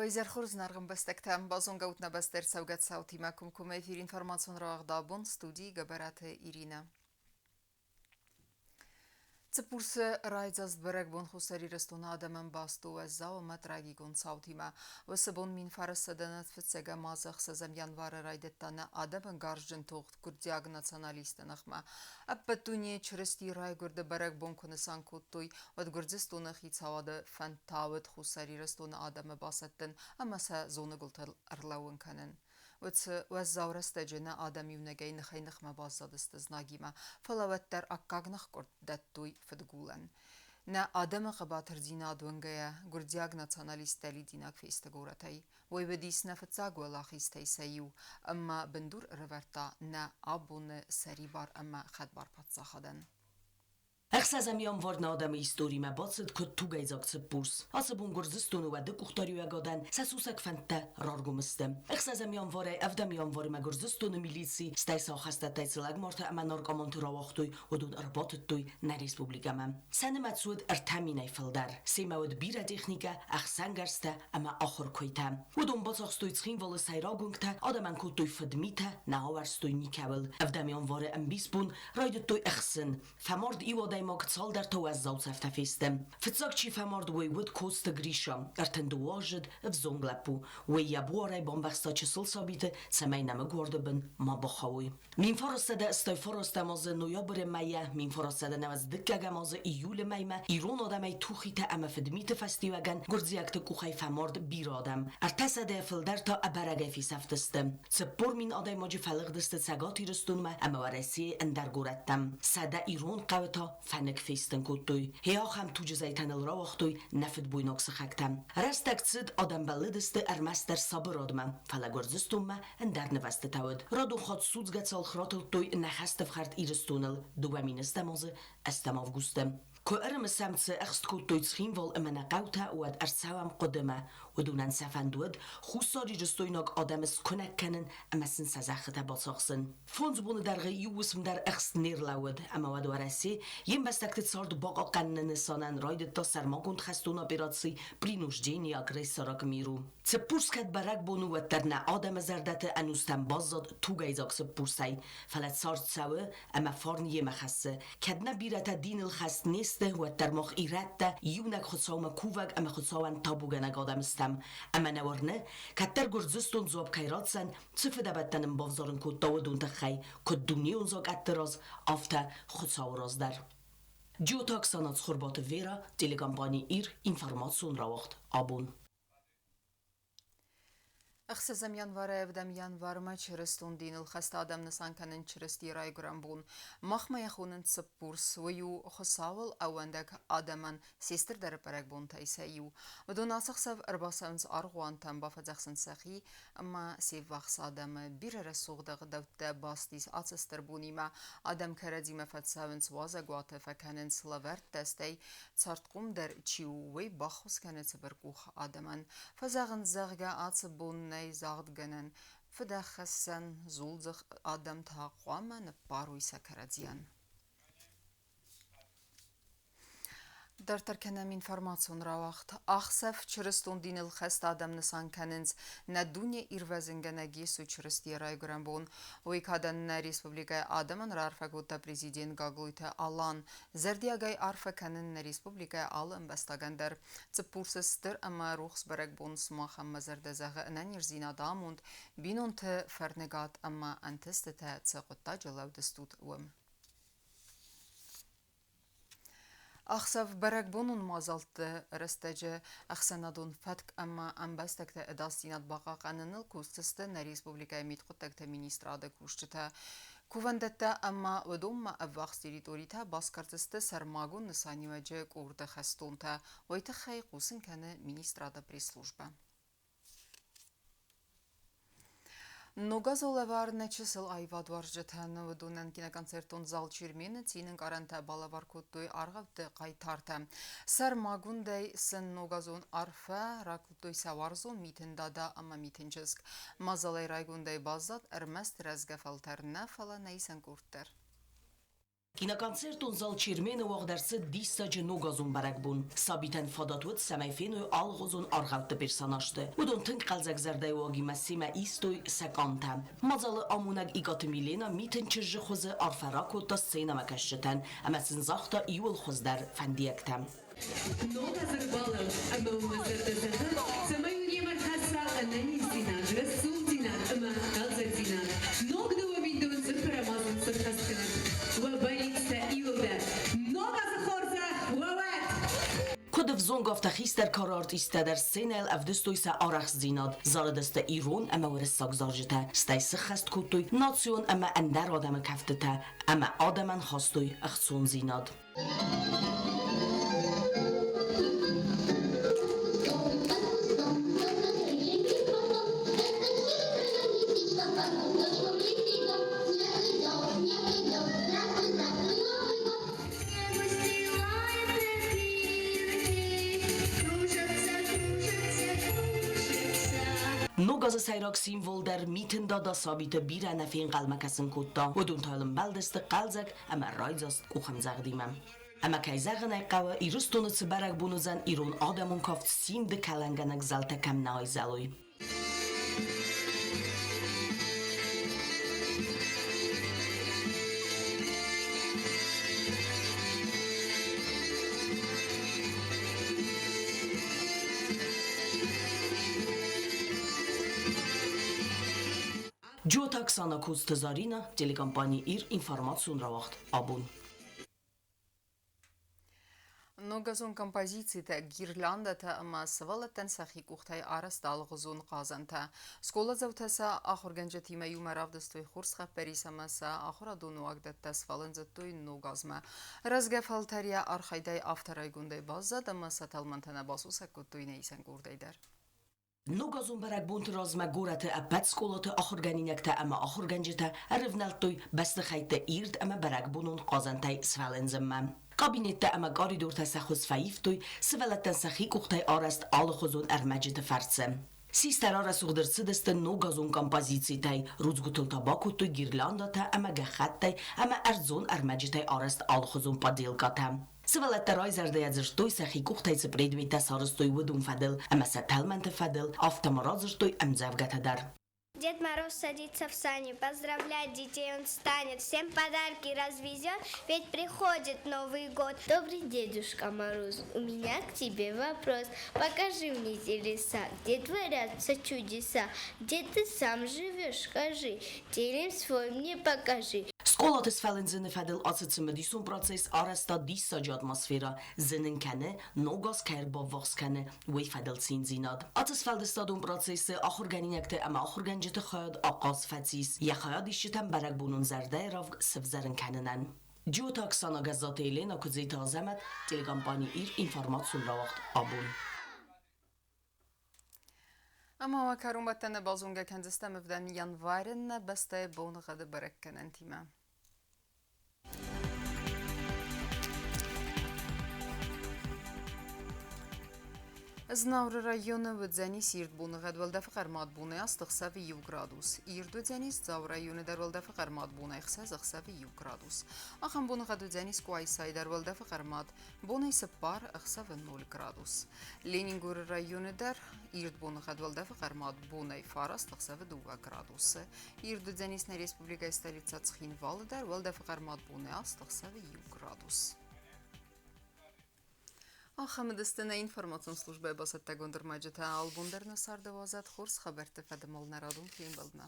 Уӕ изӕр хорз, зынаргъ ӕмбӕстӕгтӕ! Базонгӕ ут нӕ бӕстӕ ӕрцӕугӕ цаутимӕ комкоммӕ эфир информацион рауагъд абон студийы Гӕбӕраты Иринӕ. Цыппурсы райдзаст бӕрӕгбон Хуссар Ирыстоны адӕмӕн баст у уӕззау ӕмӕ трагикон цаутимӕ. Уыцы бон 1905 азы 6 январы райдыдта нӕ адӕмы гарзджын тох гуырдзиаг националистты ныхмӕ. Ӕппӕт дунейы Чырыстийы райгуырды бӕрӕгбон куы нысан кодтой, уӕд Гуырдзыстоны хицауады фӕнд та уыд Хуссар Ирыстоны адӕмы басӕттын ӕмӕ сӕ зоныгуылтыл ӕрлӕууын кӕнын. Уыцы уӕззау рӕстӕджы нӕ адӕм иунӕгӕй ныхӕй-ныхмӕ баззадысты знагимӕ, фӕлӕ уӕддӕр аккаг ныхкъуырд дӕттой фыдгулӕн. Нӕ адӕмы хъӕбатырдзинад уынгӕйӕ, гуырдзиаг националисттӕ лидзинаг фесты горӕтӕй. Уый уыдис нӕ фыццаг уӕлахизтӕй сӕ иу, ӕмӕ бындур ӕрӕвӕрдта нӕ абоны сӕрибар ӕмӕ хӕдбар паддзахадӕн. Ӕхсӕзӕм январь нӕ адӕмы историмӕ бацыд куыд тугӕйдзаг Цыппурс. Ацы бон Гуырдзыстоны уӕды къухдариуӕгадӕн сӕ сусӕг фӕндтӕ раргом сты. Ӕхсӕзӕм январӕй ӕвдӕм январмӕ Гуырдзыстоны милици, стӕй сӕ ахӕстӕттӕй цы лӕгмартӕ ӕмӕ наркоманты рауагътой, уыдон ӕрбатыдтой нӕ республикӕмӕ. Сӕ нымӕц уыд 3000-ӕй фылдӕр. Семӕ уыд бирӕ техникӕ, ӕхсӕнгӕрзтӕ ӕмӕ ахуыр куыйтӕ. Уыдон бацахстой Цхинвалы сӕйраг уынгтӕ, адӕмӕн кодтой фыдмитӕ, нӕ ауӕрстой никӕуыл. Ӕвдӕм январы ӕмбисбон райдыдтой ӕхсын. Фӕмард иу адӕймаг, цалдӕр та уӕззау цӕфтӕ фесты. Фыццаг чи фӕмард, уый уыд Коцты Гриша, 32-аздзыд ӕвзонг лӕппу. Уый йӕ буарӕй бамбӕхста чысыл сабиты, цӕмӕй нӕмыгуарды бын ма бахауой. 1989 азы ноябры мӕйӕ 1992 азы июлы мӕймӕ ирон адӕмӕй тухитӕ ӕмӕ фыдмиты фӕстиуӕгӕн гуырдзиӕгты къухӕй фӕмард бирӕ адӕм. 300 фылдӕр та ӕбӕрӕгӕй фесӕфтысты. 40 000 адӕймаджы фӕлыгъдысты Цӕгат Ирыстонмӕ ӕмӕ Уӕрӕсейы ӕндӕр горӕттӕм. 100 ирон хъӕуы та фӕнык фестын кодтой. Гъе ахӕм туджы зӕйтӕ ныл рауагътой нӕ фыдбойнаг сыхӕгтӕ. Рӕстӕг цыд, адӕм бӕллыдысты ӕрмӕстдӕр сабырадмӕ, фӕлӕ Гуырдзыстонмӕ ӕндӕр нывӕзтытӕ уыд. Радон хатт судзгӕ цалх ратылдтой нӕ хӕстӕфхӕрд Ирыстоныл 2010 азы ӕстӕм августы. Куы ӕрымысӕм, цы ӕхст кодтой Цхинвал ӕмӕ нӕ хъӕутӕ, уӕд ӕрцӕуӕм хъуыдымӕ. Уыдонӕн сӕ фӕнд уыд хуссарирыстойнаг адӕмы скуынӕг кӕнын ӕмӕ сын сӕ зӕххытӕ бацахсын. Фондз боны дӕргъы иу уысм дӕр ӕхст не рлӕууыд, ӕмӕ уӕд Уӕрӕсе йе мбӕстӕгты цард бахъахъхъӕныны нысанӕн райдыдта сӕрмагонд хӕстон операци «Принуждение агрессора к миру». Цыппурс кӕд бӕрӕгбон у, уӕддӕр нӕ адӕмы зӕрдӕты ӕнустӕм баззад тугӕйдзаг цыппурсӕй. Фӕлӕ цард цӕуы ӕмӕ фарн йемӕ хӕссы. Кӕд нӕ бирӕтӕ диныл хӕст не сты, уӕддӕр мах ирӕттӕ иунӕг Хуыцаумӕ кувӕг ӕмӕ Хуыцауӕн табугӕнӕг адӕм стӕм. Ӕмӕ нӕ уырны, кӕддӕр Гуырдзыстон дзуапп кӕй ратдзӕн, цы фыдӕбӕттӕ нын бавзарын кодта, уыдон тыххӕй, куыд дунеон закъӕтты раз, афтӕ Хуыцауы раз дӕр. Джиоты Оксана Цхуырбаты Вера, телекомпани Ир, информацион рауагъд абон. Ӕхсӕзӕм январӕй ӕвдӕм январмӕ чырыстон диныл хӕст адӕм нысан кӕнынц Чырыстийы райгуырӕн бон. Махмӕ йӕ хонынц Цыппурс. Уый у Хуыцауыл ӕууӕндӕг адӕмӕн се стырдӕр бӕрӕгбонтӕй сӕ иу. Уыдон ацы хсӕв ӕрбацӕуынц аргъуантӕм, бафӕдзӕхсынц сӕхи ӕмӕ се ввахс адӕмы. Бирӕ рӕсугъд ӕгъдӕуттӕ баст ис ацы стыр бонимӕ. Адӕм кӕрӕдзимӕ фӕцӕуынц уазӕгуаты, фӕкӕнынц лӕвӕрттӕ, стӕй Цӕрдхъомдӕр чи у, уый баххуыс кӕны цыбыркъух адӕмӕн. Фӕзӕгъынц, зӕгъгӕ, ацы бон нӕй загъдгӕнӕн, фыдӕххӕссӕн, зулдзых адӕм та хъуамӕ ныппарой сӕ кӕрӕдзийӕн. Дарддӕр кӕнӕм информацион рауагъд. Ӕхсӕв чырыстон диныл хӕст адӕм нысан кӕнынц нӕ дуне ирвӕзынгӕнӕг Йесо Чырыстийы райгуырӕн бон. Уый кадӕн нӕ республикӕйы адӕмӕн раарфӕ кодта президент Гаглойты Алан. Зӕрдиагӕй арфӕ кӕнын нӕ республикӕйы алы ӕмбӕстагӕн дӕр. Цыппурсы стыр ӕмӕ рухс бӕрӕгбон сымахӕн мӕ зӕрдӕ зӕгъы ӕнӕниздзинад, амонд, бинонты фӕрныгад ӕмӕ ӕнтыстытӕ цы хъуыддаджы лӕуд стут, уым. Ӕхсӕв бӕрӕгбонон мадзӕлтты рӕстӕджы ӕхсӕнадон фӕтк ӕмӕ ӕмбӕстӕгты ӕдасдзинад бахъахъхъӕныныл кусдзысты нӕ республикӕйы мидхъуыддӕгты министрады кусджытӕ. Кувӕндӕттӕ ӕмӕ уыдонмӕ ӕввахс территоритӕ басгардзысты сӕрмагонд нысаниуӕджы къорды хӕстонтӕ. Уый тыххӕй хъусын кӕны министрады пресс-службӕ. Ногазон лӕвар нӕ чысыл аивадуарзджытӕн уыдонӕн киноконцертон зал Чермен-ы цины ӕнкъарӕнтӕ балӕвар кодтой аргъӕутты хъайтартӕ. Сӕрмагондӕй сын ногазон арфӕ ракодтой сӕ уарзон Митын Дада ӕмӕ Митын чызг. Мадзалӕй райгондӕй баззад ӕрмӕст рӕзгӕ фӕлтӕр нӕ, фӕлӕ нӕ исӕн къорд дӕр. Киноконцертон зал Чермен-ы уагъд ӕрцыд диссаджы ногазон бӕрӕгбон. Сабитӕн фадат уыд, цӕмӕй феной алыгъуызон аргъӕутты персонажты. Уыдон тынг хъӕлдзӕг зӕрдӕйы уагимӕ семӕ истой сӕ къамтӕ. Мадзалы амонӕг Икъаты Милена Митын чызджы хуызы арфӕ ракодта сценӕмӕкӕсджытӕн ӕмӕ сын загъта иууыл хуыздӕр фӕндиӕгтӕ. Ног азы ӕрбалӕуд ӕмӕ уымӕ зӕрдӕ зӕгъы, цӕмӕй уын йемӕ рхӕсса ӕнӕниздзинад, рӕсугъддзинад ӕмӕ хъӕлдзӕгдзинад. Ног 2 000 цыппӕрӕм азы сӕххӕст кӕнӕд уӕ бӕллицтӕ иуылдӕр. Ног азы хорзӕх уӕ уӕд! Куыд ӕвзонг, афтӕ хистӕр кары артисттӕ дӕр сценӕйыл ӕвдыстой сӕ арӕхстдзинад, зарыдысты ирон ӕмӕ уырыссаг зарджытӕ, стӕй сыххӕст кодтой национ ӕмӕ ӕндӕр адӕмы кӕфтытӕ ӕмӕ адӕмӕн хастой ӕхцондзинад. Ног азы сӕйраг символ дӕр Митын Дада сабиты бирӕ нӕ фенхъӕлмӕ кӕсын кодта. Уыдон та йыл ӕмбӕлдысты хъӕлдзӕг ӕмӕ райдзаст къухӕмдзӕгъдимӕ. Ӕмӕ кӕй зӕгъын ӕй хъӕуы, Ирыстоны цы бӕрӕгбон уыдзӕн ирон адӕмон кафт Симды кӕлӕнгӕнӕг зӕлтӕ кӕм нӕ айзӕлой. Джиоты Оксана Коцты Зарина, телекомпани «Ир», информацион рауагъд «Абон». Ногазон композицитӕ, гирляндӕтӕ ӕмӕ сывӕллӕттӕн сӕхи къухтӕй арӕзт алыгъуызон хъазӕнтӕ. Скъоладзаутӕ сӕ ахуыргӕнджытимӕ иумӕ равдыстой хорз хъӕппӕрис ӕмӕ сӕ ахуырадон уагдӕттӕ сфӕлындзыдтой ног азмӕ. Рӕзгӕ фӕлтӕр йӕ архайдӕй афтӕ райгондӕй баззад ӕмӕ сӕ тӕлмӕнтӕ нӕ басусӕг кодтой нӕ исӕн къордӕй дӕр. Ногазон бӕрӕгбонты размӕ горӕты ӕппӕт скъолаты ахуыргӕнинӕгтӕ ӕмӕ ахуыргӕнджытӕ ӕрывнӕлдтой бӕстыхӕйтты ирд ӕмӕ бӕрӕгбонон хъазӕнтӕй сфӕлындзынмӕ. Кабинеттӕ ӕмӕ къӕридортӕ сӕ хуыз фӕивтой сывӕллӕттӕн сӕхи къухтӕй арӕзт алыхуызон ӕрмӕджыты фӕрцы. Систӕ рарӕсугъд ӕрцыдысты ногазон композицитӕй, рудзгуытыл та бакодтой гирляндӕтӕ ӕмӕ гӕххӕттӕй ӕмӕ ӕрдзон ӕрмӕджытӕй арӕзт алыхуызон поделкӕтӕ. Сывӕллӕттӕ райзӕрдӕйӕ дзырдтой, сӕхи къухтӕй цы предметтӕ сарӕзтой, уыдон фӕдыл ӕмӕ сӕ тӕлмӕнты фӕдыл, афтӕ ма радзырдтой ӕмдзӕвгӕтӕ дӕр. Дед Мороз садится в сани, поздравлять детей он станет, всем подарки развезет, ведь приходит Новый год. Добрый Дедушка Мороз, у меня к тебе вопрос. Покажи мне те леса, где творятся чудеса, где ты сам живешь, скажи, терем свой мне покажи. Скъолаты сфӕлындзыны фӕдыл ацы цымыдисон процесс арӕзта диссаджы атмосферӕ, зынын кӕны, ног аз кӕй ӕрбаввахс кӕны, уый фӕдыл циндзинад. Ацы сфӕлдыстадон процессы ахуыргӕнинӕгты ӕмӕ ахуыргӕнджыты хайад ахъаз фӕцис йӕ хайадисджытӕн бӕрӕгбонон зӕрдӕйы равг сывзӕрын кӕнынӕн. Джиоты Оксана, Гӕззаты Елена, Куыдзиты Азӕмӕт, телекомпани «Ир», информацион рауагъд «Абон». Ӕмӕ уӕ кӕронбӕттӕны базонгӕ кӕндзыстӕм ӕвдӕм январы нӕ бӕстӕйы боныгъӕды бӕрӕггӕнӕнтимӕ. Знауыры районы уыдзӕнис ирд боныгъӕд уӕлдӕфы хъӕрмад бонӕй 8 ӕхсӕвы 1 градус. Ирд уыдзӕнис Дзауы районы дӕр уӕлдӕфы хъӕрмад бонӕй 6 ӕхсӕвы 1 градус. Ахӕм боныгъӕд уыдзӕнис Къуайсайы дӕр уӕлдӕфы хъӕрмад бонӕй 4 ӕхсӕвы 0 градус. Ленингоры районы дӕр ирд боныгъӕд уӕлдӕфы хъӕрмад бонӕй 9 ӕхсӕвы 2 градусы. Ирд уыдзӕнис нӕ республикӕйы столицӕ Цхинвалы дӕр уӕлдӕфы хъӕрмад бонӕй 8 ӕхсӕвы 1 градус. Ахӕм уыдысты нӕ информацион службӕйы бацӕттӕгонд ӕрмӕджытӕ. Албон дӕр нӕ царды уадзӕд хорз хабӕртты фӕдыл нӕ радон фембӕлдмӕ.